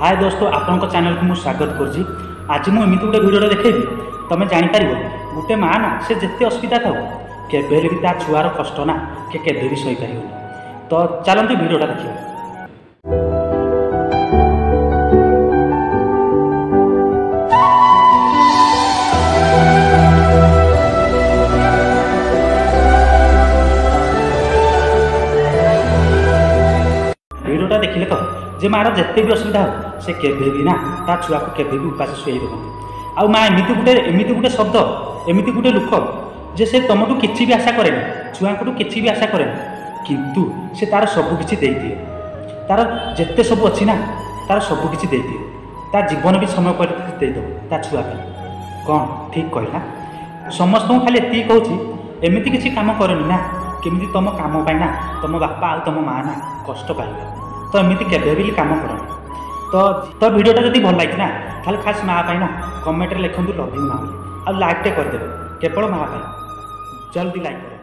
ହାଏ ଦୋସ୍ତ, ଆପଣଙ୍କ ଚ୍ୟାନେଲକୁ ମୁଁ ସ୍ୱାଗତ କରୁଛି। ଆଜି ମୁଁ ଏମିତି ଗୋଟେ ଭିଡ଼ିଓଟା ଦେଖେଇବି, ତୁମେ ଜାଣିପାରିବ ଗୋଟେ ମା ନା ସେ ଯେତେ ଅସୁବିଧା ଥାଉ କେବେ ହେଲେ ବି ତା ଛୁଆର କଷ୍ଟ ନା କି କେବେ ବି ସହିପାରିବନି। ତ ଚାଲନ୍ତୁ ଭିଡ଼ିଓଟା ଦେଖିବା। ଭିଡ଼ିଓଟା ଦେଖିଲେ ତ ଯେ ମାଆର ଯେତେ ବି ଅସୁବିଧା ହଉ ସେ କେବେ ବି ନା ତା ଛୁଆକୁ କେବେ ବି ଉପାସ ଶୁଆଇ ଦେବନି। ଆଉ ମା ଏମିତି ଗୋଟେ ଶବ୍ଦ, ଏମିତି ଗୋଟେ ଲୋକ ଯେ ସେ ତୁମଠୁ କିଛି ବି ଆଶା କରେନି, ଛୁଆଙ୍କଠୁ କିଛି ବି ଆଶା କରେନି, କିନ୍ତୁ ସେ ତାର ସବୁ କିଛି ଦେଇଦିଏ। ତାର ଯେତେ ସବୁ ଅଛି ନା ତାର ସବୁ କିଛି ଦେଇଦିଏ। ତା ଜୀବନ ବି ସମୟ ପରେ ଦେଇଦେବ ତା ଛୁଆ ପାଇଁ। କ'ଣ ଠିକ୍ କହିଲା? ସମସ୍ତଙ୍କୁ ଖାଲି ଏତିକି କହୁଛି, ଏମିତି କିଛି କାମ କରନି ନା କେମିତି ତୁମ କାମ ପାଇଁ ନା ତୁମ ବାପା ଆଉ ତୁମ ମା ନା କଷ୍ଟ ପାଇବେ। ତ ଏମିତି କେବେ ବି କାମ କରନି। ତ ଭିଡ଼ିଓଟା ଯଦି ଭଲ ଲାଗିଛି ନା ତାହେଲେ ଖାସ୍ ମା ପାଇଁ ନା କମେଣ୍ଟରେ ଲେଖନ୍ତୁ ଲଭ୍ you ମା ବୋଲି, ଆଉ ଲାଇକ୍ଟେ କରିଦେବେ କେବଳ ମା ପାଇଁ। ଜଲ୍ଦି ଲାଇକ୍ କର।